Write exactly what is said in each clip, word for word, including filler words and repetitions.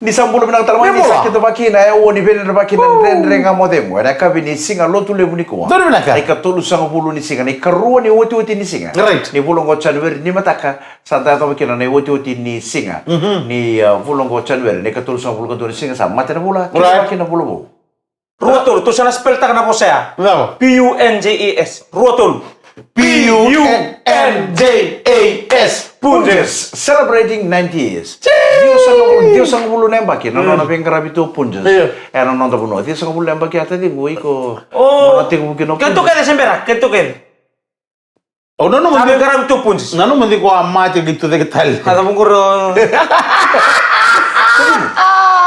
Ni sa bula vinaka tale mai, ni sa kidavaki na aua ni veidredrevaki na Dredre Ga Mo Cegu ena yakavi ni Siga Lotulevu nikua. Donu vinaka. Na ikatolusagavulu ni siga, na ikarua ni otioti ni siga. Right. Ni vula oqo o January ni mataka, sa da yacova kina na iotioti ni siga. Mhm. Ni, uh, vula oqo o January, na ikatolusagavulu ka dua ni siga, sa mate na vula, right, kidavaki na vula vou. Rua tolu, tou sa na speltaka na vosa ya. Bravo. P U N J A S. Rua tolu. P U N J A S. Punjas. Celebrating ninety years. Ciu sagavulu, ciu sagavulu na yabaki na nona veiqaravi tu o Punjas. Io. Ena noda vanua. Ciu sagavulu na yabaki a taciqu, iko. O. Nona tekivu kina o Punjas. Keitou kece se bera, keitou kece. Au nanuma, sa veiqaravi tu o Punjas. Nanuma ni ko a mate qai tucake tale. Ka sa vuqura.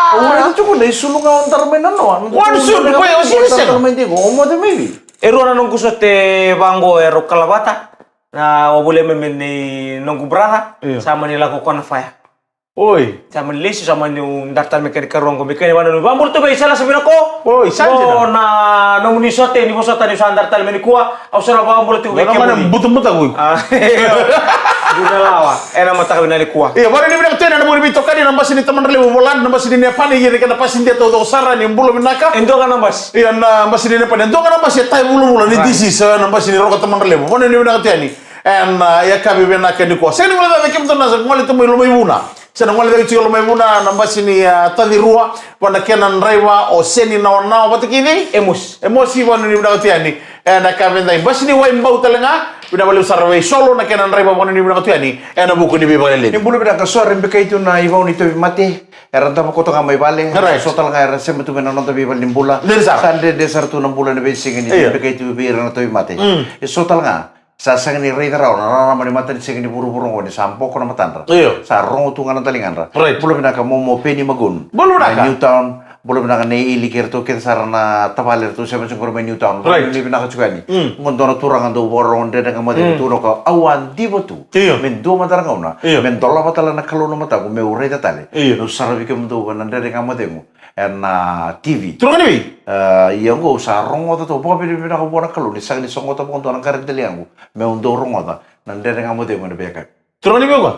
Au raica tiko na isulu ga o dara mai nanoa. One shoot, boy, o sini sega. Dara mai tiko, o moce mai vei. E rua na noqu sote vaqo e rau kalavata. Na wavolea mai me ni noqu brother. Io. Sa mani lako kona faya. Oi. Sa mani lesu, sa mani dara tale me kena ikarua qo, me kena ivanua. Ni vabula tu vei sala sa vinaka. Oi, sa dina. Qo na nomuni sote, ni vosota ni sa dara tale me nikua. Au sa na vabula tu vei kemuni. Butubuta qo. Ah. Dina lawa. Ena mataka vinaka nikua. Io, vabula ni vinaka tu ena nomuni veitokani, na basi ni Tamadra Levu Vola, na basi ni Nepani, ira kei na basi ni Deta Ucoko Sara, ni bula vinaka. E dua ga na basi. Io, na basi ni Nepani. E dua ga na basi e tai vulavula ni disease, eh, na basi ni Roko Tamadra Levu. Vabula ni vinaka tu yani. Ena, ah, yakavi vinaka nikua. Sega ni gole cake kemudou na gole tu mai Lomaivuna. Se na gole cake tiko Lomaivuna na basi ni, ah, Taci Rua, vua na kena draiva o Seni Nawanawa vata kei cei? Emosi. Emosi, vabula ni vinaka tu yani. Ena yakavi edai, basi ni Waibau tale ga, vinaka vakalevu sara vei Solo na kena draiva, vabula ni vinaka tu yani. Ena vuku ni veivakalelei. Ni bula vinaka, so era bikai tu na ivau ni tauvimate. Era davo koto ga mai vale. Right. So tale ga era sema tu mai na noda veivale ni bula. Dina sara. Sa dredre sara tu na bula ena veisiga ni, io, bikai tu vei ira na tauvimate. Mm. E so tale ga. Sa sega ni raica rawa na rarama ni matanisiga ni vuravura oqo ni sa boko na matadra. Io. Sa rogo tu ga na daligadra. Right. Bula vinaka Momo Peni Magunu. Bula vinaka. Na Newtown. Bula vinaka na Ili kei ratou kece sara na tavale ratou sema tiko qori mai Newtown. Right. Bula ni vinaka tiko yani. Mm. Qo dua na turaga dau vakarorogo Dredre Ga Mo Cegu, mm, tu na ka au a diva tu. Io. Me dua mada na gauna. Io. Me dolava tale na Kalou na mataqu meu raica tale. Io. Meu saravi kemudou ena Dredre Ga Mo Cegu. Ena T V. Turaga ni vei? E, ia qo au sa rogoca tu vakavinavinaka vua na Kalou ni sega ni sogota vakadua na qara daligagu meu dau rogoca na Dredre Ga Mo Cegu ena veiyakavi. Turaga ni vei qo?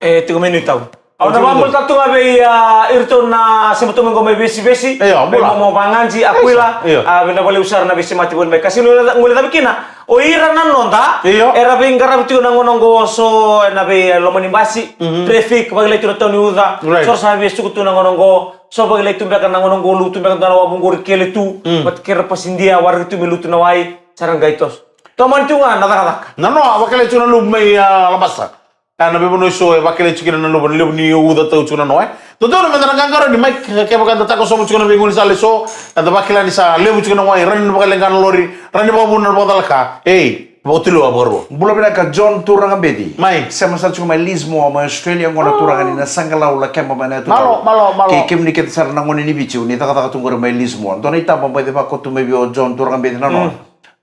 E, tiko mai Newtown. Au na vakabula tale tu ga vei, ah, iratou na sema tu mai qo mai Vesivesi. Io, bula. Mai Momo Vagaji, Akuila. Io. Ah, vinaka vakalevu sara na veisemati voli mai. Ka sega ni guilecavi kina o ira na noda. Io. Era veiqaravi tiko na gauna oqo, so ena vei, eh, loma ni basi. Mhm. Traffic, vakilai tu na tau ni uca. Right. So ra sa via suka tu na gauna oqo. So vakilai tu beka na gauna oqo, lutu beka dua na wavu oqori kele tu. Mm. Vata kei ira na pasidia, waraki tu me lutu na wai. Sa ra qai toso. Tomani tu ga na cakacaka. Nanoa, vakilai tu na luvu mai, ah, Labasa. E, na veivanua eso e vakilai tiko kina na luva, na levu ni uca tau tiko nanoa, e. Dodonu meda na qaqarauni mai, ke, kevaka eda takosova tiko na veigaunisala eso, eda vakila ni sa levu tiko na wai, rawa ni vakaleqa na lori, rawa ni vakavuna na vakacalaka. Ei, vakatulewa vakarua. Bula vinaka John Turaga Beci. Mai. Sema sara tiko mai Lismore, mai Australia, qo na turaga ni Nasaqalau, Lakeba mai na yatu. Malo, malo, malo. Kei kemuni kece sara na gone ni Viti, ni cakacaka tu qori mai Lismore. Dua na itaba bau vakauta mai vei o John Turaga Beci nanoa. Mm.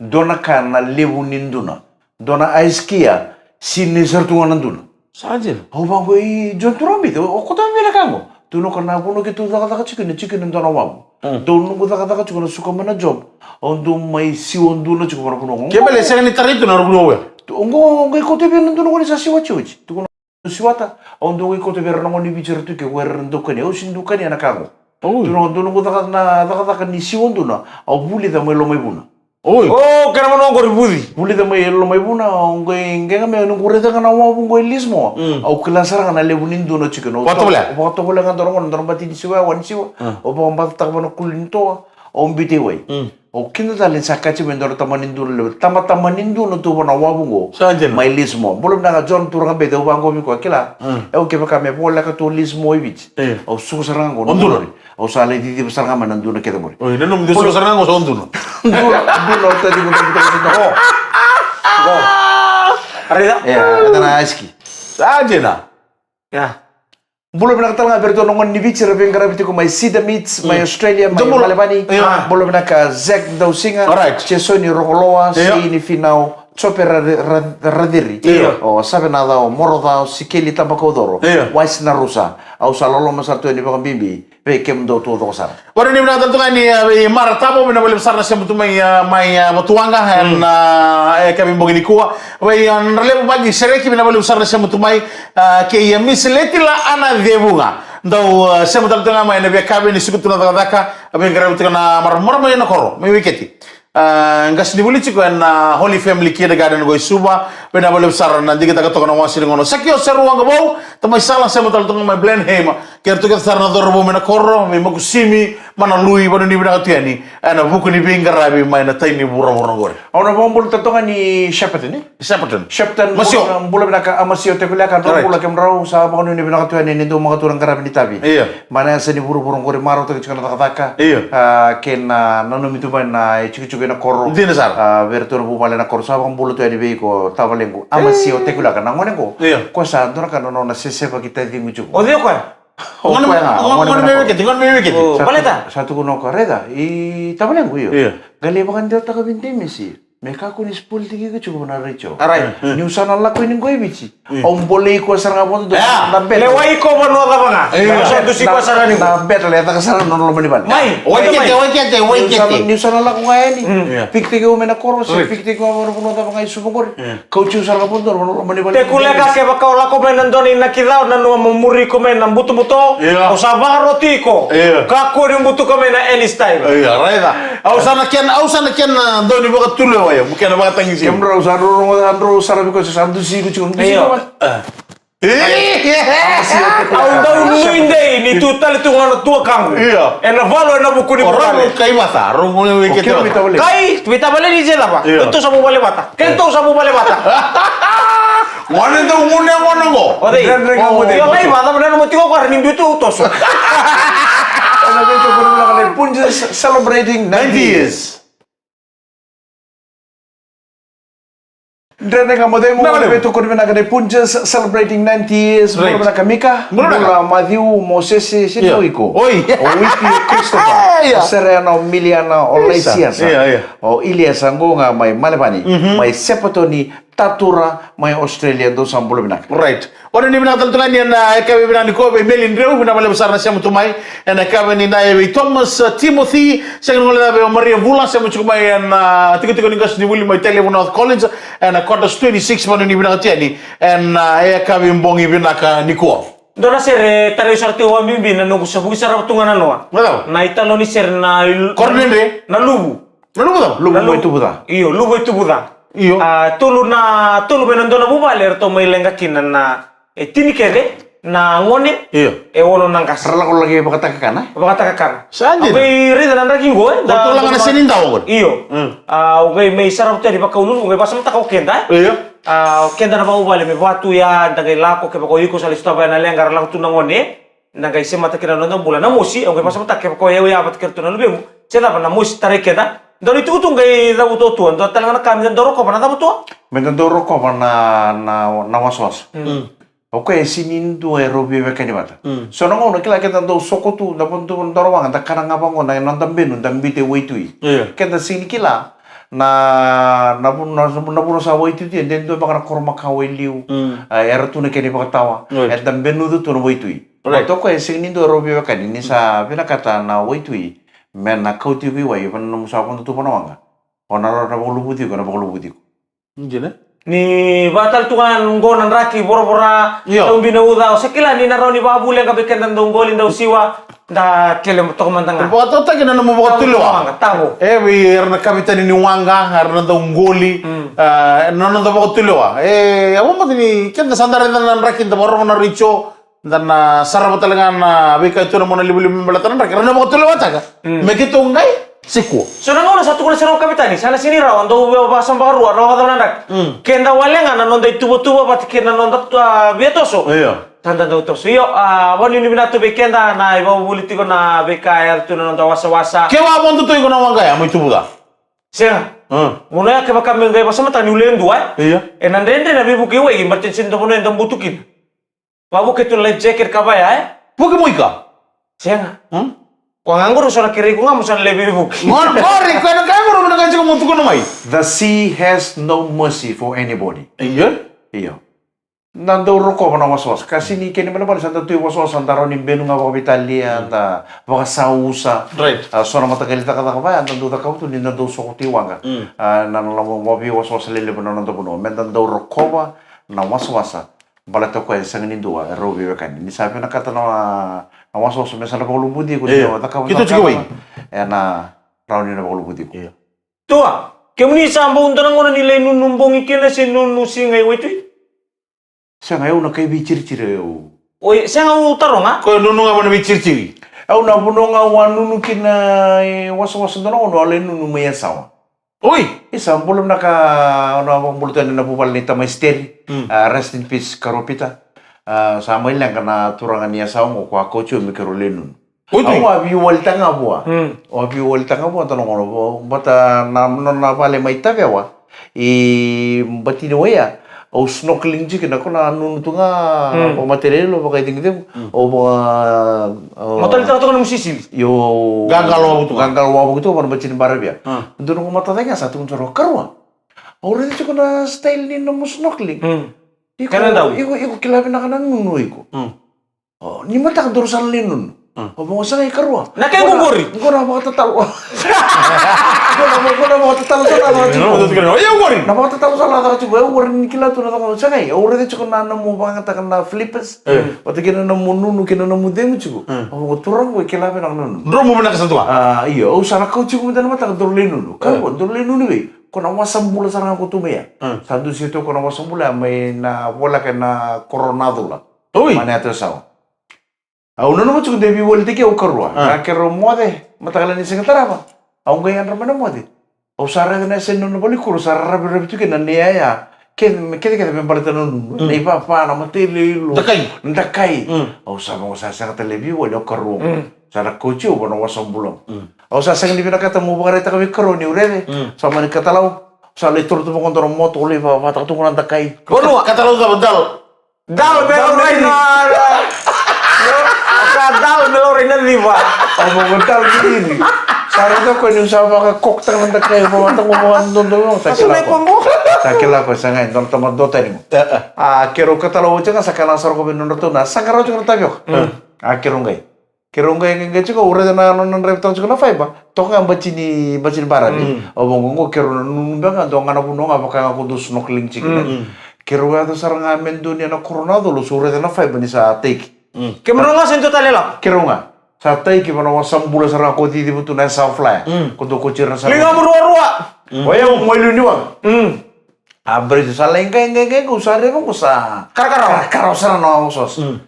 Dua na ka na levu ni duna. Dua na ice kea, sinai sara tu ga na duna. Sa dina. Au vaqo, i John Turaga Beci, o, o koto vei na ka qo. Tu na ka na vanua keitou cakacaka tiko kina, tiko kina dua na wavu. Mm. Dau noqu cakacaka tiko na suka mai na job. Au dau mai siwa duna tiko vei na vanua qo. Ke bale, sega ni tarai tu na vanua oya. Tu, qo, qo i koto vei na duna qo ni sa siwa tiko. Tiko na siwata, au dau qai koto vei ira na gone ni Viti era tu ke, o ira na dau kania, au sega ni dau kania na ka qo. Oi. Tu na, dau noqu caka, na cakacaka ni siwa duna, au vulica mai Lomaivuna. Oi. O, kena vanua qori vuci. Vulica mai Lomaivuna, au qai qeqa mai, au noqu raica ga na wavu qo e Lismore. Mm. Au kila sara ga na levu ni duna tiko kina. Vakatovolea. Vakatovolea ga dua na gone, dua na bati ni siwa, e wai ni siwa. Mm. Au vakabacataka vua na kuli ni toa, au biuta i wai. Mm. Au kida tale ni sa kaci mai dua na tamani duna levu, tama, tamani duna tu vua na wavu qo. Sa dina. Mai Lismore. Bula vinaka John Turaga Beci, au vaqo vei koya, kila. Mm. Au kevaka me voleka tu o Lismore i Viti. E. Au suka sara ga qo. O duna. Au sa lai ciciva sara ga mai na duna kece qori. Oi, nanuma ni suka sara ga qo sa o duna. Duna, duna, o tadi qo, duna, duna, duna. O. Qo. Raica? E, e, na ice kea. Sa dina. Ia. Bula vinaka tale ga vei iratou na gone ni Viti era veiqaravi tiko mai Cedar Meats, mai Australia, mai Malevani. Io. Bula vinaka Zack Dausiga, Jesoni Rokoloa, Seini Finau, Jope Ra-, Ra-, Raciri. Io. O Savenaca, o Moroca, o Sikeli Tabakaucoro, Wise Narusa. Au sa loloma sara tu yani vakabibi vei kemudou taucoko sara. Vabula ni vinaka tale tu ga yani, e, vei Mara Tavo, vinaka vakalevu sara na sema tu mai, e, mai, e, Vatuwaqa, ena, e, yakavi bogi nikua. Vei, e, Dralevu Vaqi Sereki, vinaka vakalevu sara na sema tu mai, e, kei, e, Miss Letila Anacevuga. Dau, uh, sema tale tu ga mai ena veiyakavi ni siga tu na cakacaka, a veiqaravi tiko na mara-, marama mai na koro, mai Wekete. Uh, qasenivuli tiko ena, uh, Holy Family Kindergarten qo i Suva, vinaka vakalevu sara na digitaka toka na wase ni gauna. Saki o Seru Waqavou, tamai Sala, sema tale tu ga mai Blenheim, kei ratou kece sara na cauravou mai na koro, mai Makusimi, Manalui, vanuinui vinaka tu yani, ena vuku ni veiqaravi mai na tai ni vuravura qori. Au na vakabula toka ga ni Shepparton, e? Shepparton. Shepparton, Masio. Bula, bula vinaka, a Masio Tekuleka, drau bula kemudrau, sa vakanuinui vinaka tu yani ni dau maka tu na qaravi ni tavi. Io. Mai na yasa ni vuravura qori, marautaki tiko na cakacaka. Io. A, kei na, nanumi tu mai na itikotiko ena koro. Dina sara. A, vei iratou na vuvale na koro, sa vakabula tu yani vei iko, tavalequ, a Masio Tekuleka, na gone qo. Io. Ko sa dua na ka na nona sesevaki taciqu tiko. O cei o koya? O koya ga, o gone mai Wekete, gone mai Wekete. O, sa baleta? Sa tukuna o koya, raica, i tavalequ, io. Io. Qai lai vakadewataka vei Demesi. Me kakua ni spoil tiko iko tiko vua na Rachel. Arai. Niu sa na lako yani qo i Viti. Au bolei iko sara ga vodo. Ea. Na beta. Lewai iko vanua cava ga. Io. Au sa dusi iko sara ga ni. Na beta le caka sara na loma ni vale. Mai. Waikete, waikete, waikete. Niu sa na lako ga yani. Pikitaki au mai na koro, se pikitaki au mai na vanua cava ga i Suva qori. Kauti au sara ga vodo, vanua loma ni vale. Tekuleka, kevaka o lako mai na dua na inaki ca, au nanuma mo muri iko mai na butobuto. Io. Au sa vakaroti iko. Io. Kakua ni butuka mai na any style. Io, raica. Au sa na kena, au sa na kena, a, dau ni vakatulewa ya, mo kena vakatagisi. Kemudrau sa drau, drau sara vei koya sa dusi iko tiko, dusi iko mai. Io. E. Au dau nuidei ni tu tale tu ga na tuakaqu. Io. Ena valu ena vuku ni vuvale. O rau kai vata, rau gone vei kete vata. Kai, vei tavale ni se cava. Io. Keitou sa vuvale vata. Keitou sa vuvale vata. Gone dau gune gone qo. O cei? Dredre ga mo cei. Io, lai vata, mo dredre mo tiko qori ni biu tu toso. Ena vei tu kuru na kale Punjas celebrating ninety years. Dredre ga mo cegu, na vale. Vei tu kuru vinaka na Punjas celebrating ninety years. Right. Bula vinaka Mika. Bula vinaka. Bula Mathiu, Mosese, se io. Iko. Oi. O Wiki, Christopher. Io. O Serena, o Miliana, o Laisiasa. Io, io. O Iliasa qo ga mai Malevani. Mhm. Mai Sepatoni, Tatura, mai Australia, dou sa bula vinaka. Right. O ni vinaka tale tu ga ni ena yakavi vinaka nikua vei Meli Dreu, vinaka vakalevu sara na sema tu mai. Ena yakavi ni dai vei Thomas, uh, Timothy, sega ni guilecavi o Maria Vula, sema tiko mai ena, uh, tikotiko ni qasenivuli mai Tailevu North College, ena Qantas twenty-six, vanuinui vinaka tu yani ena, uh, yakavi bogi vinaka nikua. Dua na sere tarai sara tiko vakabibi na noqu sa vuki sara tu ga na noa. Na cava? Na italoni sere na il-, Koro Dredre. Na luvu. Na luvu cava? Luvu mai Tuvuca. Io, luvu i Tuvuca. Io. A, tolu na, tolu mai na dua na vuvale eratou mai leqa kina na, e tini kece na gone. Io. E ono na qase. Ra lako laki vakatakakana. Vakatakakana. Sa dina. Au qai raica na draki qo, e. Ko da tulaga na seni dawa qo. Io. Mm. A, au qai mai sara vata yani vakaululu, au qai vakasamataka o keda, e. Io. A, o keda na vakavuvale me vaka tu ya, da qai lako, kevaka o iko sa lai sotava ya na leqa, ra lako tu na gone. Da qai semata kina na noda bula. Na mosi, au qai vakasamataka kevaka o yau ya vata kei ratou na luvemu. Se cava na mosi tarai keda. Dau ni tukutuku qai cavutu tu, dua tale ga na ka me da dau rokova na cava tu. Me da dau rokova na, na, na wasawasa. Mm. O koya e sega ni dua e rau veiwekani vata. Mm. So na gauna kila keda dau soko tu, da vodo tu, da rau waqa, da kana ga vaqo na noda benu, da biuta e waitui. Io. Keda sega ni kila na, na vu-, na, na vuna sa waitui tu, e de dua beka na koro makawa e liu. Mm. A, era tu na kena ivakatawa. Right. Eda benuca tu na waitui. Right. Baleta o koya e sega ni dua e rau veiwekani, ni sa vinakata na waitui me na kauti iko i wai, vaka na nomu sa vodo tu vua na waqa. O na rawa na vakaluvuci iko, na vakaluvuci iko. Dina. Ni vakatale tu ga qo na draki voravora, io. Tau bina uca, o sa kila ni na rawa ni vakavuleqa vei keda dau qoli, dau siwa, da kele toka mada ga. Vakatautaki na nomu vakatulewa. Tavo. E, vei ira na kavetani ni waqa, era na dau qoli, mm. A, na noda vakatulewa. E, au mata ni keda sa da raica na draki da vakarorogo na retio, da na sarava tale ga na veika e tu na mona livaliva me baleta na draki. Ra na vakatulewataka. Mm. Me keitou qai se kua. So na gauna sa tukuna sara o kavetani, sa na sega ni rawa, dou via vakasama vakarua, rawa vakacava na draki. Mm. Keda wale ga na noda ituvatuva vata kei na noda, a, via toso. Io. Tada dau toso. Io, a, vakanuinui vinaka tu vei keda na ivakavuvuli tiko na veika e yaco tu na noda wasawasa. Ke wa vodo tu iko na waqa ya mai Tuvuca? Sega. Mm. Vanua ya kevaka me qai vakasamataka niu lewe dua, e? Io. E na dredre na veivuke i wai, baleta ni sega ni dua vanua eda butu kina. Vakavuke tu na life jacket ka vaya, e? Vuke mo ika? Sega. Hmm? Ko ga qori sa na kerei iko ga mo sa na lai veivuke. Qori, qori, ko na kai qori mo na kai tiko mo tukuna mai. The sea has no mercy for anybody. Io? Io. Na dau rokova na wasawasa. Ka sega ni kena ibalebale sa da tu i wasawasa, da rawa ni benu ga vakaveitalia, da vakasausa. Right. A, so na mataqali cakacaka vaya, da dau cakava tu ni da dau soko tu i waqa. Mm. A, na, na lavo vakavi wasawasa lelevu na noda vanua. Me da dau rokova na wasawasa. Baleta o koya e sega ni dua e rau veiwekani. Ni sa vinakata na wa-, na wasawasa me sa na vakaluvudi iko, ni o cakava na ka ena rawa ni na vakaluvudi iko. Tua, kemuni sa bau dua na gauna ni lai nunu bogi kina se nunu siga i waitui? Sega, au na kai veiciriciri au. Oi, sega, au taroga. Ko nunu ga vua na veiciriciri. Au na vanua ga au a nunu kina e wasawasa dua na gauna au lai nunu mai Yasawa. Oi. Isa, bula vinaka, au na vakabula tu yani na vuvale nei tamai Steri. Mm. Ah, rest in peace, Karua Pita. Ah, sa mai leqa na turaga ni Yasawa qo ko a kauti au me keirau lai nunu. Oi, au a veiwalitaka ga vua. Mm. Au a veiwalitaka ga vua dua na gauna, vata na nona vale mai Tavewa. I Batini Waia, au snorkeling tiko kina, ko na nunu tu ga, mm, vakamatailalai, vakaicegicegu, mm, au vaka, au matalitaka toka na nomu sisili. Io, au qaqalo wavoki toka, qaqalo wavoki toka vua na Batini Baravia. Ah. Dua na noqu matata ga sa tukuna sara, Karua, au raica tiko na style ni nomu snorkeling. Mm. Iko, kena dau. Iko, iko kila vinaka na nunu iko. Mm. O, ni mataka daru sa lai nunu. Mm. O, vakasagai, Karua. Na kai qori. Qo na vakatatalo. Qo na, qo na vakatatalo sa lako tiko. Io, qori. Na vakatatalo sa lako tiko. Io, qori, ni kila tu na caka. Sagai, au raica tiko na nomu vakayagataka na flippers. Eh. Vata kei na nomu nunu kei na nomu cegu tiko. Mm. O, turaga, qo kila vinaka na nunu. Dromu vinaka sa tu ga. Ah, io, au sa na kau tiko mada na mataka daru lai nunu. Karua, eh, daru lai nunu vei. Ko na wasa bula sara ga ko tu mai ya. Mm. Sa dusi tu ko na wasa bula ya mai na voleka na koro na cula. Oi. Mai na yatu Yasawa. Au nanuma tiko de veiwalitaki au, Karua. Ah. Na keirau moce, mataka lailai ni siga tarava. Au qai yadra mai na moce. Au sa raica na yasa ni nona valenikuro, sa raraviravi tu kina na iyaya. Kece, kecekece me baleta na nunu. Mm. Na ivava, na matailoilo. Dakai. Dakai. Mm. Au sa vaqo, sa sega tale veiwali au, Karua. Mm. Sa na kauti au vua na wasa bula. Mm. Au sa sega ni vinakata meu vakaraitaka vei Karua niu raica. Mm. Sa mani katalau. Sa lai toro tu vaqo dua na moto, au lai vavataka tu qo na dakai. Vanua. Katalau cava, dal? Dal me laurai na, na, ka dal me laurai na civa. Au vaqo dal me iri. Sa raica koya niu sa vakakoktaka na dakai, vakavataka qo vakadodonu, sa kila koya. Sa kila koya, sa qai dua na tamata duatani qo. Eh, eh. A, keirau katalau oti ga, sa kaya sara koya vei nodratou na, sa qarauna tiko na tavioka. Mm. A, keirau qai. Keirau qai, qai, qai tiko, au raica na nona draivataka tiko na faiba. Toka ga Batini, Batini Baravi. Mm. Au vaqo, qo keirau na nunu beka ga, dua ga na vanua ga vaka ga ko dau snorkeling tiko kina. Mm. Keirau yaco sara ga me donu ya na koro na cula, au sa raica na faiba ni sa taiki. Mm. Kemudrau ga sa dua tale lako? Keirau ga. Sa taiki vua na wasa bula sara ga ko ciciva tu na Yasawa Flyer. Mm. Ko dau kauti ira na sa. Ligamu ruarua. Mm. O yau, mai liu ni waqa. Mm. A, bera tu sa lai qai, qai, qai, qai, au sa raica qo sa karakarawa. Karakarawa sara na wasawasa. Mm.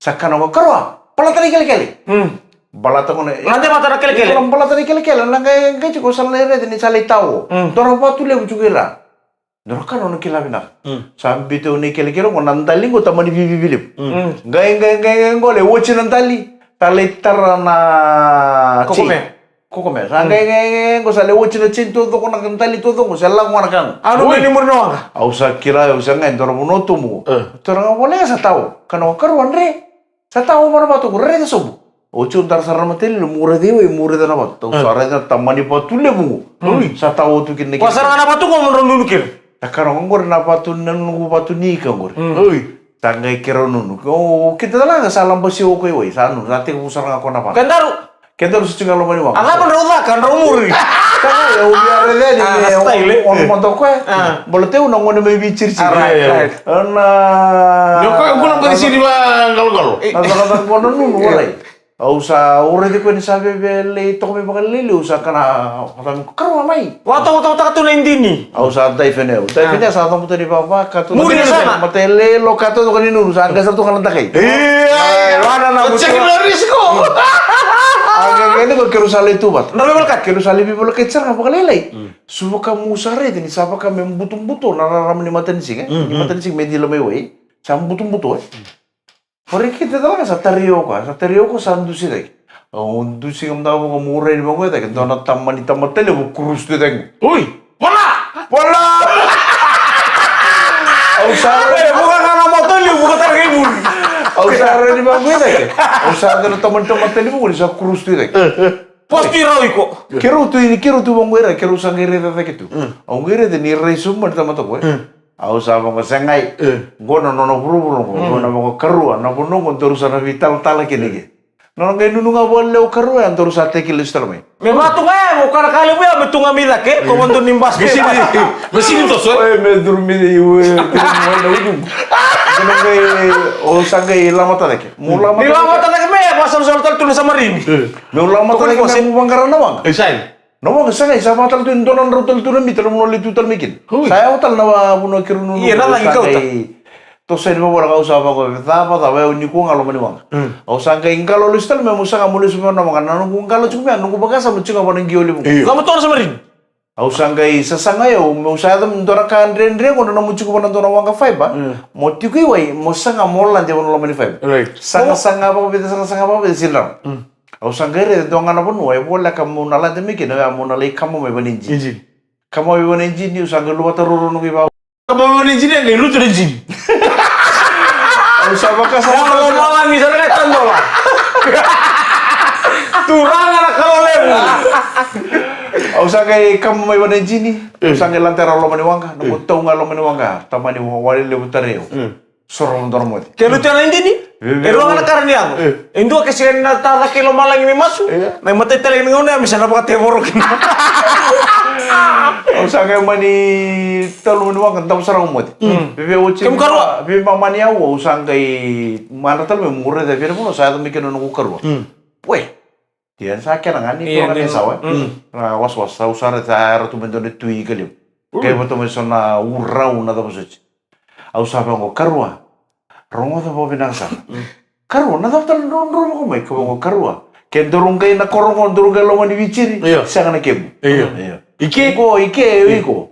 Sa kaya qo, Karua, balata na ikelekele. Mm. Balata qo na. Gade vata na kelekele. Iko na balata na ikelekele, na qai, qai tiko sa lai raica ni sa lai tao. Mm. Dua na vatu levu tiko i ra. Dua na ka na nona kila vinaka. Mm. Sa biuta na ikelekele qo, na dali qo tamani vivivi levu. Mm. Qai, qai, qai, qai, qo lai oti na dali. Sa lai tara na chain. Kokome. Kokome. Sa qai, qai, qai, qo sa lai oti na chain taucoko, na dali taucoko, sa lako ga na ka qo. A, nona ni muri na waqa. Au sa kila, au sa qai, dua na vanua tu qo. Eh. Tara ga voleka sa tao. Kaya qo, Karua, dre. Sa tao vua na vatu qo, raica sobu. Oti au dara sara na matailoilo, meu raica i wai, meu raica na vatu. Au sa raica na tamani vatu levu qo. Mm. Sa tao tu kina. Ko sara ga na vatu qo mo drau nunu kina. Sa kaya qori na vatu, na noqu vatu ni ika qori. Mm. Oi. Sa qai keirau nunu. O, keda tale ga sa labasi o koya i wai, sa nunu, sa tekivu sara ga ko na vatu. Kedaru. Kedaru sa tiko ga loma ni waqa. A cava drau caka, drau muri? Sa qai, au via raica yani, ah, na style, eh. Ono mada o koya. Ah. Baleta au na gone mai veiciriciri. Ah, right, right. Na. Ni o koya, o koya na qai siri vaqaloqalo. Na cakacaka qo na nunu, warai. Au sa, au raici koya ni sa veve lai toka mai vakalailai, au sa kaya, Karua, mai. Vakatokatokataka tu na idini. Au sa dive yani, au dive yani, sa cavuta ni vava, ka tu. Muri na sala. Matailoilo, ka tu toka ni nunu, sa qai sara tu ga na dakai. E, ai, rana na mutua. Check na risk. A qai qai ni ko keirau sa lai tu vata. Na veivolekati. Keirau sa lai veivolekati sara ga vakalailai. Mm. Sa vaka meu sa raica ni sa vaka me butobuto na rarama ni matanisiga, e? Mm, mm. Ni matanisiga me dila mai wai. Sa butobuto, e? Ori keitou tale ga sa tarai au koya, sa tarai au koya, sa dusi cake. Au dusi ga mada vaqo, meu rai ni vaqo e cake, dua na tamani tamata levu cruise tu e cake. Oi! Vola! Vola! Au sa rai. E, vuka ga na moto levu, vuka tale ga i muri. Au sa rai ni vaqo e cake. Au sa dua na tamani tamata levu qo ni sa cruise tu e cake. Posti rau iko. Keirau tu, keirau tu vaqo e ra, keirau sa qai raica cake tu. Mm. Au qai raica ni rai sobu mai na tamata qo, e. Mm. Au sa vaqo, segai. E. Qo na nona vuravura qo, mm, qo na vaqo, Karua, na vanua qo daru sa na veitalatala kina ke. Nona qai nunu ga vua levu o Karua, ya daru sa teki lesu tale mai. Me vatu ga ya, mo kana ka levu ya, me tu ga mai cake, ko vadu ni bus. Me sini, me sini toso, e? Oi, me curu mai cake, oi, curu mai na ucu. Au sa qai lamata cake. Mo lamata cake. Ni lamata cake me vakasalusalo tale tu na Samarini. Meu lamata cake me mo vaqara na waqa. Isai. Na waqa sa qai sa vaka tale tu e dua na drau tale tu na mita na vanua lai tu tale mai kina. Sa yawa tale na vanua kei rau nunu. Ia na lagi kauta. Toso yani vakavoleka au sa vaka cava cava e au ni kua ga loma ni waqa. Au sa qai qalo lesu tale me mo saga mo lesu me na waqa na noqu qalo tiko me a noqu vakasama tiko ga vana qio levu. Lama toka na Samarini. Au sa qai sasaga e au me au sa yaco me dua na ka dredre qo na nomu tiko vana dua na waqa faiba. Mo tiko i wai mo saga mo lade vana loma ni faiba. Sagasaga vakavica sagasaga vakavica sili rawa. Au sa qai raica dua ga na vanua e voleka mo na lade mai kina oya mo na lai kama mai vana ijini. Kama mai vana ijini au sa qai luvata roro noqu i vava. Kama mai vana ijini e qai lutu na ijini. Au sa vakasama. Au sa qai tadola. Turaga na Kalou levu. Au sa qai kama mai vana ijini. Au sa qai lade rawa loma ni waqa. Na mo tau ga loma ni waqa. Tamani wale levu tare au. Soro na dua na moce. Ke lutu na ijini. E rua ga na kara ni yago. E dua ke sega ni na tacake i lomalagi me masu. Na imatai tale ni gauna ya me sa na vakatevoro kina. Au sa qai mani talu mani waqa dau sara ga moce. Veve oti. Kemu karua. Veve mamani au au sa qai madra tale me mugu raica vei na vanua sa yaco mai kina noqu karua. Pue. Ia sa kena ga ni kua ga ni sawa. Na wasawasa au sa raica era tu mai dua na tui ka levu. Kai vata mai so na urau na cava soti. Au sa vaqo karua. Rogoca vakavinaka sara. Karua na cava tale drodro vako mai ka vaqo karua. Ke duru qai na koro qo duru qai loma ni vijiri. Sega na kemu. Io. Ike qo ike iko.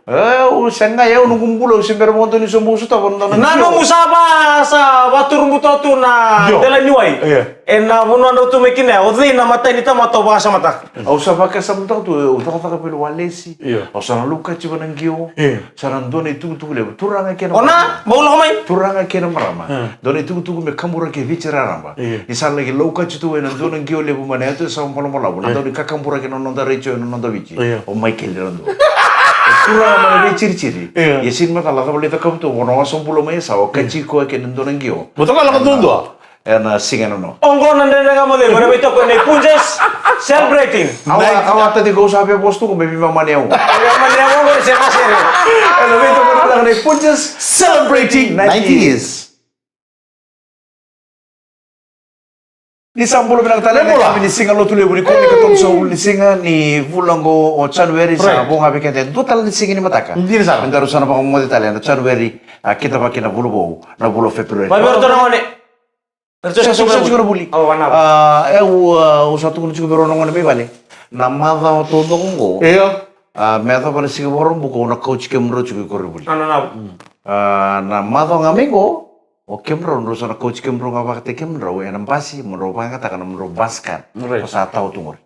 Au sega e au noqu bula au se bera vakadua ni sobu au sotava na dua na. Na nomu sa va sa vaturubuto tu na dela ni wai. Ena vanua drau tu mai kina o cei na matai ni tamata o vakasamataka? Au sa vakasamataka tu au cakacaka vei walesi. Au sa na lukati vana qio. Sa na dua na itukutuku levu turaga kena. Ona bau lako mai. Turaga kena marama. Dua na itukutuku me kaburaki e Viti raraba. Ni sa laki laukati tu ena dua na qio levu mai na yatu e sa balabalavu na dau ni kakaburaki na noda retio ena noda Viti. O Michael Radua. E turaga mai na veiciriciri. Ia sini macala cava lai cakava tu vona wasa bula mai e sa o kati koya kena dua na qio. Mo toka lako duadua. Ena siga ena noa. Oqo na dredre ga mo cei mo na veitoko ena iPunjas celebrating. Awa tati ko sa vevosa tu ko me vimamani au. Vimamani au oqo se vasere. Ena veitoko na dredre ga na iPunjas celebrating ninety years. Ni sa bula vinaka tale na kami ni siga lotu levu ni kumi ka tolu sa ulu ni siga ni vula oqo o January sa vo ga vei keda e dua tale ni siga ni mataka. Dina sara. Me daru sa na vakamoce tale na January a kita vaki na vula vou na vula o February. Sa sega tiko na vuli. Au sa tukuna tiko vei rau na gone mai vale na macawa taucoko oqo. Io. Me yacova na siga Vakaraubuka au na kauti kemudrau tiko i koronivuli. Na macawa ga mai oqo o kemudrau drau sa na kauti kemudrau ga vakataki kemudrau ena basi mo drau vakayagataka na nomudrau bus card. Ko sa tawa tu qori.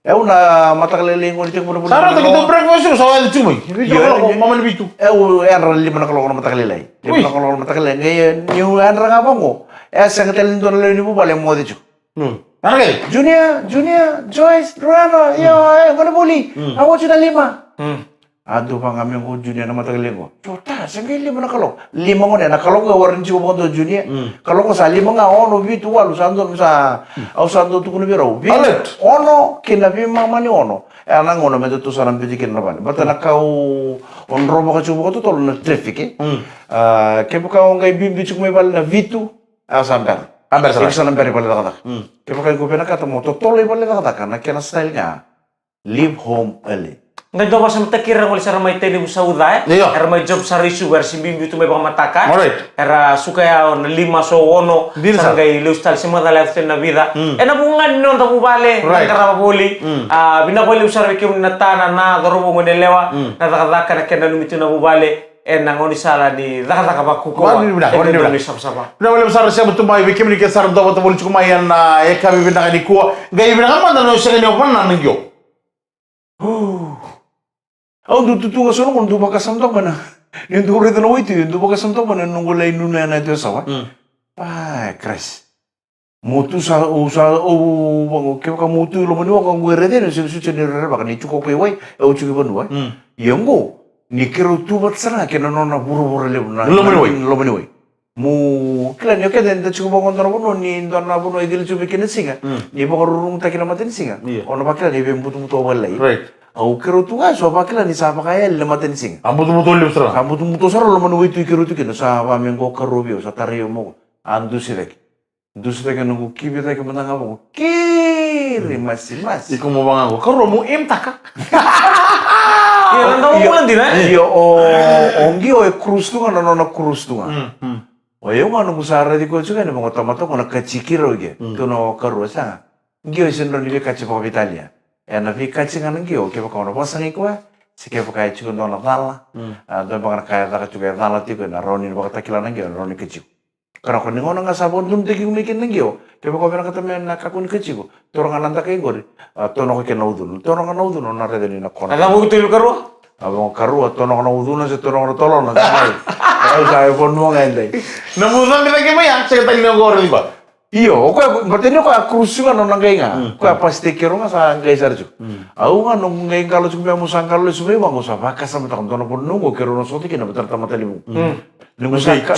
Au na mataka lailai gone tekivu na vuli. Sa rauta ki dau breakfast sa wale tu mai. Vitu na kaloko mamani vitu. Au yadra lima na kaloko na mataka lailai. Lima na kaloko na mataka lailai qai niu yadra ga vaqo e sega tale ni dua na lewe ni vuvale e moce tiko. Junior, Junior, Joyce, Ruana, io e gone vuli. A oti na lima. A dua vaka ga me qo Junior na mataka lailai qo. Jota se qai lima na kaloko. Lima gone na kaloko e warai ni tiko vakadua Junior. Kaloko sa lima ga ono vitu walu sa donu sa. Au sa dau tukuna vei rau vei ono kei na veimama ni ono. E a na gauna me datou sa na biuti kina na vale bata na kau o dro vaka tiko vakatotolo na traffic e. Kevaka o qai biubiu tiko mai vale na vitu. A sa bera. A bera sa na bera i vale cakacaka. Kevaka iko vinakata mo totolo i vale cakacaka na kena style ga. Leave home early. Qai dua vakasamataki ira na gole sara mai Tailevu Sauca e. Io. Era mai job sara i Suva era se biubiu tu mai vakamataka. Alright. Era suka ya na lima so ono. Dina sara. Sa qai lesu tale se macala yaco tale na vica. Ena vuqa ni noda vuvale na qarava voli. A vinaka vakalevu sara vei kemuni na ta na na cauravou gone yalewa na cakacaka na kena nanumi tu na vuvale. Ena gaunisala ni cakacaka vakaukaua. Ena dua na isavasava. Vinaka vakalevu sara sema tu mai vei kemuni ke sara dua vata voli tiko mai ena yakavi vinaka nikua. Qai vinaka mada na sega ni o vana na qio. Au dau tutu ga so na gauna dau vakasamataka mai na. Niu dau raica na waitui au dau vakasamataka mai na noqu lai nunu ena yatu e Sawa. Ai Christ. Mo tu sa, au sa, au vaqo kevaka mo tu i loma ni waqa qo e raica yani au sega soti ni rerevaka ni tu kaukaua i wai, au tiko i vanua. Ia qo ni keirau tu vata sara ga kei na nona vuravura levu na loma ni wai. Mo kila ni o keda eda tiko vaqo dua na vanua ni dua na vanua e cili tiko vei keda na siga. Ni vakarurugutaki na mata ni siga. O na vakila ni veibutobuto au vakalai. Au keirau tu ga, so vakila ni sa vakayali na matanisiga. A butobuto levu sara. Sa butobuto sara loma ni waitui keirau tu kina, sa va me qo karua vei au, sa tarai au mai qo. A dusi cake. Dusi cake noqu kivi cake mada ga vaqo. Kiri masimasi. Iko mo vaqo. Karua mo emtaka. Ia, na dau bula dina, e? Ia, o, o qio e cruise tu ga na nona cruise tu ga. Mm, mm. O yau ga noqu sa raici koya tiko yani vaqo tamata ko na kaci keirau ke. Mm. Tu na o karua sa. Qio e sega ni rawa ni veikaci vakaveitalia. Ena veikaci ga na qio, kevaka o na vakasagai koya, se kevaka e tiko dua na cala, mm, a, dua beka na ka e caka tiko e cala tiko, ena rawa ni vakatakila na qio, ena rawa ni kaci iko. Ka na ko ni gauna ga sa vakadodonutaki iko mai kina na qio, kevaka o vinakata me na kakua ni kaci iko, taura ga na dakai qori, a, taunaka kina na ucuna. Taunaka na ucuna, o na raica ni na kona. A cava iko tolu karua? A vaqo karua, taunaka na ucuna, se taunaka na tolona, se mai. Au sa e vanua ga edai. Na muca me cake mai ya, se ka tali na qori ba. Io, o koya, baleta ni o koya a cruise tiko ga na nona qai ga. Mm. Koya a pasitaki keirau ga sa qai sara tiko. Mm. Au ga noqu qai qalo tiko mai, au sa qalo lesu mai vaqo, au sa vakasamataka dua na vanua qo keirau na sota kina vata na tamata levu. Mm. Noqu sa ka,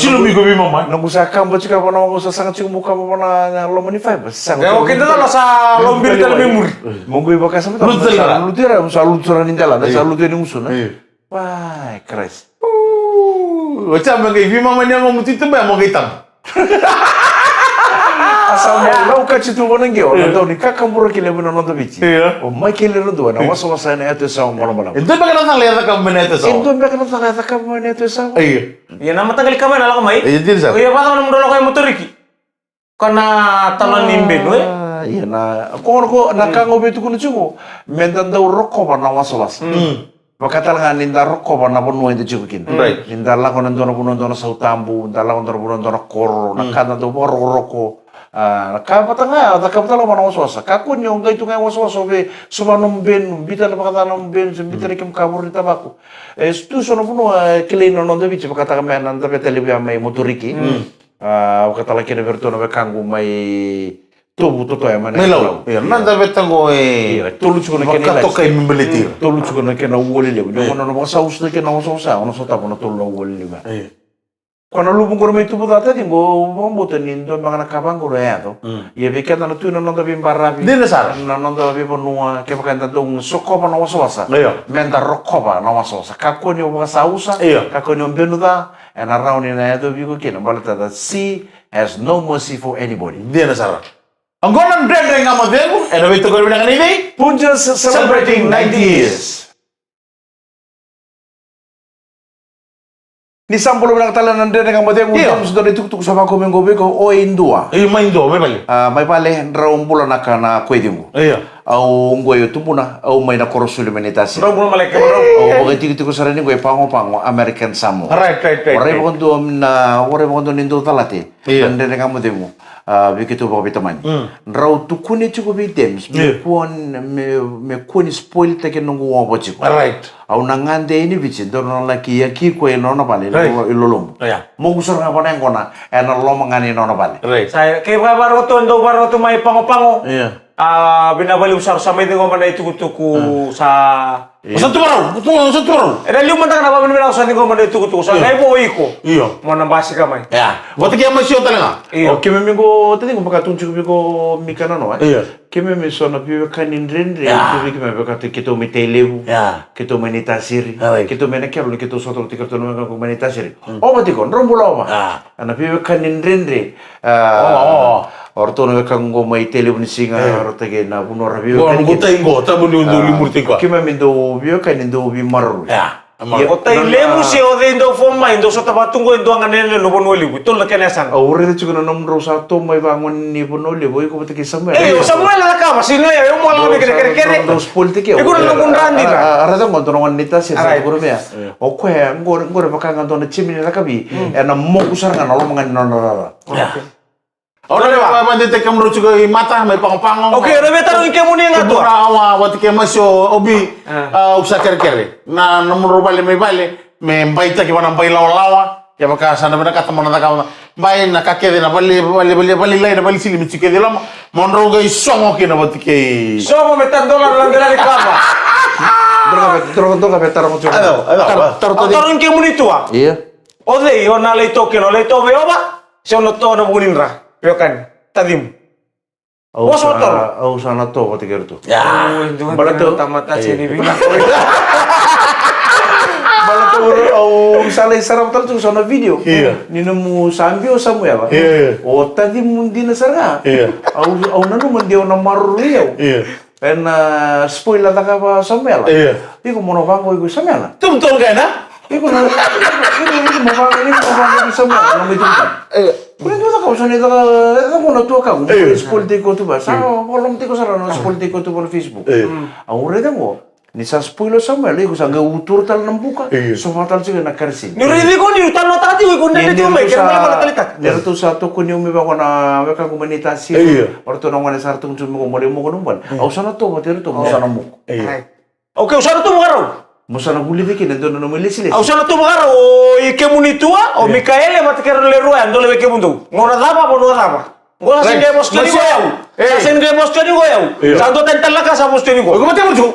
noqu sa kaba tiko vaqo, au sa saga tiko meu kaba vaqo na loma ni faiva. Sa ga tiko. E, o keda tale sa lobiri tale mai muri. Mo qai vakasamataka. Lutu tale. Sa lutu tale, sa lutu tale ni dela, sa lutu ni gusuna. Io. Wai, Christ. Uu, o ca me qai veimama ni yago mo tito bea mo qai tabu. A sa mo lau kaci tu vana qio, na dau ni kakabura ki levu na noda Viti. Io. O Michael Radua, na wasawasa ena Yatu e Sawa balabala. E dua beka na cala e cakava mai na Yatu e Sawa. E dua beka na cala e cakava mai na Yatu e Sawa. Io. Ia na mataqali ka mai na lako mai. Io, dina sara. Io, vaka na mudrau lako e motoriki. Ka na tala ni benu, e? Ah, ia na, ko, ko, na ka ga au via tukuna tiko, me da dau rokova na wasawasa. Mm. Vaka tale ga ni da rokova na vanua eda tiko kina. Right. Ni da lako na dua na vanua, dua na sautabu, da lako dua na vanua, dua na koro, na ka da dau vakarokoroko. Ah, na ka vata ga, da ka vata ga na wasawasa. Kakua ni o qai tu ga e wasawasa, o via sova nomu benu, biuta na vakaca nomu benu, se biuta na kemu ka voro ni tavako. E tu so na vanua, e kilai na noda Viti, vakataka me na da veta levu ya mai motoriki. Mm. Ah, vakatale kina vei iratou na wekaqu mai Tovu Totoya mai na Nailau. Io, na da veta qo e. Io, e tolu tiko na kena ilasi. Vakatokai me baleti ira. Mm, tolo tiko na kena uwali levu. Io. Ni o na vakasausa na kena wasawasa, o na sotava na tolu na uwali levu. Io. Ko na luvu qori mai Tuvuca, taciqu, au vakabauta ni dua beka na ka vaqori e yaco. Mm. Ia vei keda na tu ena noda veibaravi. Dina sara. Na noda veivanua, kevaka eda dau sokova na wasawasa. Io. Me da rokova na wasawasa. Kakua ni o vakasausa. Io. Kakua ni o benu ca. Ena rawa ni na yacovi iko kina, baleta the sea has no mercy for anybody. Dina sara. Oqo na Dredre Ga Mo Cegu, ena veitokoni vinaka nei Punjas celebrating ninety years. Ni sa bula vinaka tale na Dredre Ga Mo Cegu, io. James, dua na itukutuku sa vakau mai qo vei iko, o i Dua. Io, mai Dua, mai vale. Ah, mai vale, drau bula na ka na koiciqu. Io. Au oqo e Tubuna, au mai na Korosuli mai Naitasiri. Drau bula maleka, drau. Au vakaitikotiko sara ni qo e Pago Pago, American Samoa. Right, right, right, right. Warai vakadua na, warai vakadua ni dau calati. Io. Na Dredre Ga Mo Cegu, ah, vei keitou vakaveitamani. Mm. Drau tukuni tiko vei James, me, io, kua ni, me, me kua ni spoil taki noqu ova tiko. Right. Au na gade i Viti, dau na laki yaki koya i nona vale, right, i lolomu. Io. Moku sara ga vana yaqona, ena loma ga ni nona vale. Right. Sa, kei vaka vakarau tu, dau vakarau tu mai Pago Pago. Io. A, vinaka vakalevu sara, sa mai ciqoma na itukutuku, mm, sa. Io. O sa tuvarau, o sa tuvarau. Ena liu mada ga na vakavinavinaka, sa ciqoma na itukutuku, sa, io, qai vo o iko. Io. Mo na basika mai. Ia. Vata kei Amasio tale ga. Io. O keimami qo, taciqu, vaka tukuna tiko vei iko Mika nanoa, e? Io. Keimami so na veiwekani dredre, ia, tu vei keimami, vaka tu keitou mai Tailevu. Ia. Keitou mai Naitasiri. Ia, right. Keitou mai Nakelo, ni keitou sota oti keitou na wekaqu mai Naitasiri. Mm. Ova tiko, drau bula ova. Ia. Ena veiwekani dredre. Ah, o, o, o ratou na wekaqu qo mai Tailevu ni siga, eh, ratou kei na vanua ra veiwekani kina. Qo, qo tai qo, tabu ni dau, ah, limuri tai qo. Keimami dau veiwekani, dau veimaroroi. Ia. Ia, o Tailevu se o cei dau fo mai, dau sota vatu qo e dua ga na lewe ni vanua levu, tolu na kena yasana. Au raica tiko na nomudrau sa to mai vagone ni vanua levu, o iko vata kei Samuela. E, o Samuela na cakava, sega ni o yau, au mo lako mai kena kerekere. Drau spoil tiko. Iko na noqu dra dina. A, a, a raica qo, dua na gone ni Naitasiri, sa tukuna mai ya. O koya, qori, qori vaka ga dua na timi ni rakavi, ena moku sara ga na loma ga ni nona rara. Ia. Au na lewa, va, va, de te kemudrou tiko i Mata, mai Pago Pago. Okay, na veitarogi kemuni ga tu. Tubuna, au a, vata kei Amasio, o Bi, ah, au sa kerekere. Na, na nomudrau vale mai vale, me baitaki vana bai lawalawa, kevaka sa na vinakata mo na cakava. Bai na ka kece na vale, vale, vale, vale lai, na vale sili me tiko kece i loma. Mo drau qai sogo kina vata kei. Sogo me tadola na delali kava. Droga ve, droga, droga ve, taro mo tiko. Ado, ado. Taro, taro, taro. Tarogi kemuni tu a. Ia. O cei o na lai to kina, o lai to vei Ova, se o na to na vuku ni dra, veiwekani, tacimu. Au sa, au sa na tovo vata kei iratou. Ya. Baleta tamata sega ni vinaka. Baleta au sa lai sarava tale tiko so na video. Io. Ni nomu sa biu o Samuela. Io, io. O tacimu dina sara ga. Io. Au, au nanuma de o na maroroi au. Io. Ena spoil a cakava o Samuela. Io. Iko mo na vaqo iko Samuela. Tum tum kena. Iko na, iko, iko, iko mo vaqo, iko mo vaqo iko Samuela. Na mai tum tum. Io. Kua ni dua na ka, au sa na caka, e caka na tuakaku. Io. Spoil tiko tu va. Sa, io, vakaloloma tiko sara na spoil tiko tu va na Facebook. Io. Au raica qo. Ni sa spoil o Samuela, iko sa qai utura tale na buka. Io. Sova tale tiko na karisini. Ni raici iko ni tale na tati iko, ni raici iko mai, kena sa, bala tale tati. Ni ratou sa tokoni au me vaqo na wekaqu mai ni tasi. Io. O ratou na gone sa ratou tu me qo mo lai moku na bale. Io. Au sa na tovo vata iratou, mo sa na moku. Io. Right. Okay, au sa na tu vakarau. Mo sa na vulica kina e dua na nomu ilesilesi. Au sa na tu vakarau, o i kemuni tua, o Mikaele vata kei ira na lewe rua ya, dou laivi kemudou. Gauna cava, vanua cava. Qo sa sega ni qai vosa tiko o yau. Sa sega ni qai vosa tiko o yau. Sa dua tani tale na ka sa vosa tiko. Iko vata mo tu.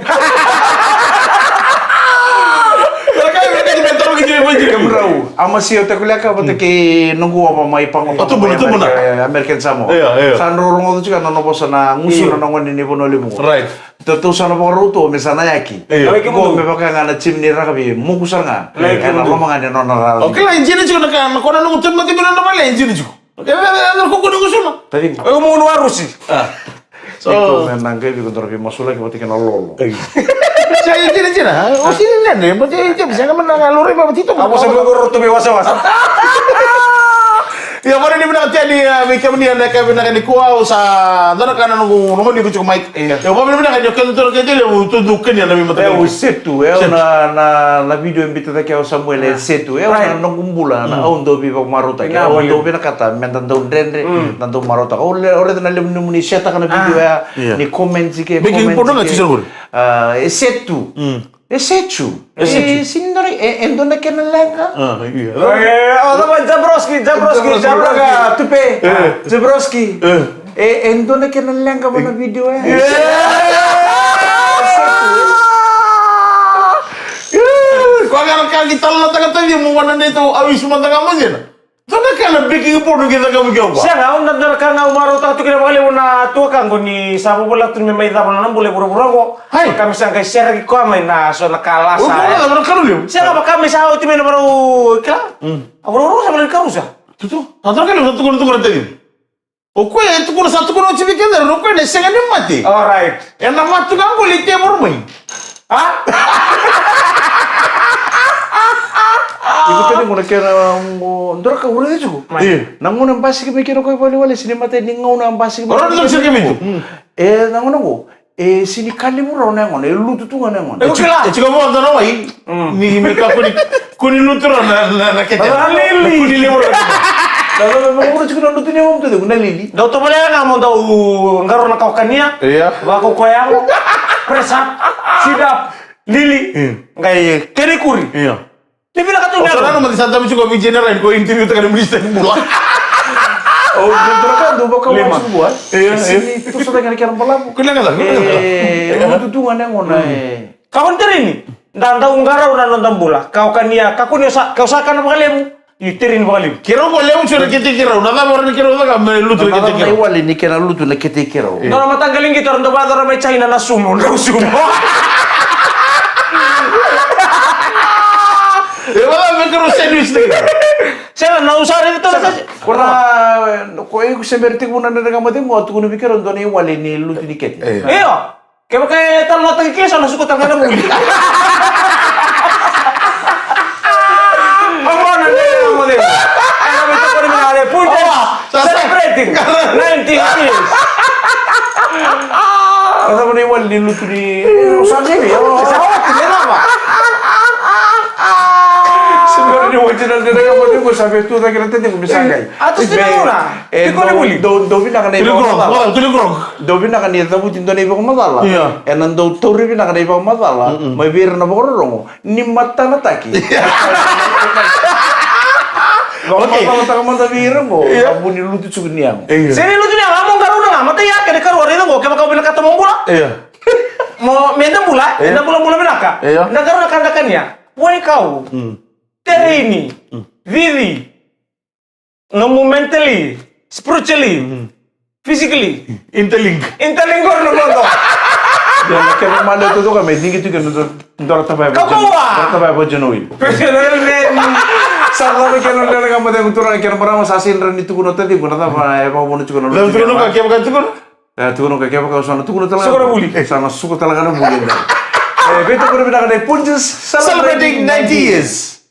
Kemudou, a masi o takuleka vata kei noqu ova mai Pago. Tubuna, tubuna. American Samoa. Sa dro rogoca tiko na nona vosa na gusuna na gone ni Vanua Levu. Right. Tatou sa na vakarau tu me sa na yaki. Io. Ko me vaka ga na timi ni rakavi, moku sara ga. Io. Ena loma ga ni nona raravi. Okay, la, e jina tiko na ka, na kona noqu timi na timi na nona vale, e jina tiko. Okay, e, e, e, na kuku ni gusuna. Taciqu. E, mo na warusi. Ah. So. Iko me na qai viko dora vei masulaki vata kei na lolo. Io. Sa e jina, jina. O si ni nene, but e jina, sa ga me na ga lori ma vata ito. A vosa mo iko roto me wasawasa. Ia, vakanuinui vinaka tale, a, vei kemuni ena yakavi vinaka nikua, au sa dua na ka na noqu, noqu ni kuchuku mai. Ia. Ia, vakanuinui vinaka ni o keda toro keda levu, tu tu kania na mi mata. Ia, au setu, ia, na, na, na video e biuta cake o Samuel e setu. Ia, na noqu bula, na au dau veivakamarautaki. Au dau vinakata, me da dau dredre, da dau marautaka. Au le, au raica na levu ni nomuni share-taka na video, ia, ni comment ike, comment ike. A, e setu. E setu. E setu. E, sini dua na, e, e dua na kena leqa. A, ia. E, o cava, Jabroski, Jabroski, Jabroski. Tupe. E. Jabroski. E. E, e dua na kena leqa va na video, e. E. E setu, e. Koya ga na ka qai talanoataka tacimu vua na neitou a wisu mada ga mo cina. Dua na ka na baking powder qai cakavu kina o koya. Sega, au na dua na ka ga au marautaka tu kina vakalevu na tuakaqu ni sa vovolatu me mai cava na nona bula e vuravura qo. Hai. Vaka me sa qai sereki koya mai na so na ka lasa. Oi, e. Vaka na kanu levu. Sega, vaka me sa oti mai na varau kila. Mm. A vuravura sa vala ni karusa. Tutu. A dua na ka levu sa tukuna, tukuna tale. O koya e tukuna, sa tukuna oti vei keda, o koya na sega ni mate. All right. Ena vatu ga qoli tevoro mai. A? Iko tani gona kena, um, dua na ka ura de juku. Mai. Io. Na gauna basika mai kina o koya valewale, sini mate ni gauna basika mai kina. Ora na siriki mai tu. Mm. E, na gauna qo. E, sini ka levu rawa na yagona, e lutu tu ga na yagona. E, kila. E tiko vua dua na wai. Mm. Ni, ni kakua ni, kua ni lutu rawa na, na, na kete. Na lili. Kua ni levu rawa. Na, na, na, na, na, tiko na lutu ni yagomu tu, na lili. Dau tovolea ga mo dau qarauna kaukania. Ia. Vakaukauwa yago. Press up. Sit up. Lili. Mm. Qai kena ikuri. Ia. Ni vinaka tu. O sa na mati sa tavi tiko vei general ko interview taka na minister ni bula. O, dua na ka dau vakawati vua. Ia, ia. Sini tusa taka na kena balavu. Kena ka, kena ka. E, lutu tu ga na yagona, e. Ka koni terini. Da dau qarauna noda bula. Ka o kania, ka koni o sa, ka o sa kana vakalevu. Ni terini vakalevu. Keirau ko levu tiko na kete keirau. Na cava ora ni keirau caka me lutu na kete keirau. Na cava na iwali ni kena lutu na kete keirau. Dua na mataqali qito era dau vakayacora mai China na sumo, na sumo. E vaka me keirau sandwich tiko. Sega, na usara i tona sasa. Ko na, ko iko se bera tiko vuna na neka mate mo tukuna vei keirau dua na iwali ni lutu ni kete. Io. Kevaka e talanoataki kina sa na suka tale ga na vuli. Oqo na neka mate. Ai na vei tokoni mai na le punta. Celebrating nineteen years. Sa cava na iwali ni lutu ni, sa cava, sa oti, me cava? Sa cava ni oti na dredre ka mani ko sa vei tu cake na tete ko me sa qai. A tu sina ura. E, tiko ni vuli. Dou, dou vinaka na ivakamacala. Tuli grog. Dou vinaka ni cavuti dua na ivakamacala. Ia. Ena dou tauri vinaka na ivakamacala. Mm-mm. Mai vei ira na vakarorogo. Ni matanataki. Vakamacalataka mada vei ira qo, ia, na vu ni lutu tiko ni yago. Ia. Sega ni lutu ni yago, a mo qarauna ga, matai ya, kena ikarua, raica qo, kevaka o vinakata mo bula. Ia. Mo, me da bula, ia, eda bulabula vinaka. Ia. Da qarauna ka da kania. Vua ni kau. Mm. Tereini. Mm. Cici. Nomu mentally, spiritually. Mm. Physically. Interlink. Interlink qori na modo. Ia na kena male tu toka me digi tu ke na dora tavaya Kabawa! Dora tavaya vajanowi. Personal name. Sa cava kena lera ga mate turaga kena marama sa sindra ni tukuna tatibu na cava e vakavuna tukuna. Tukuna ka kevaka tukuna. E tukuna ka kevaka sa na tukuna talaga. Suka na vuli. Sa na suka talaga na vuli da. E vei tukuna vinaka na Punjas Celebrating ninety years.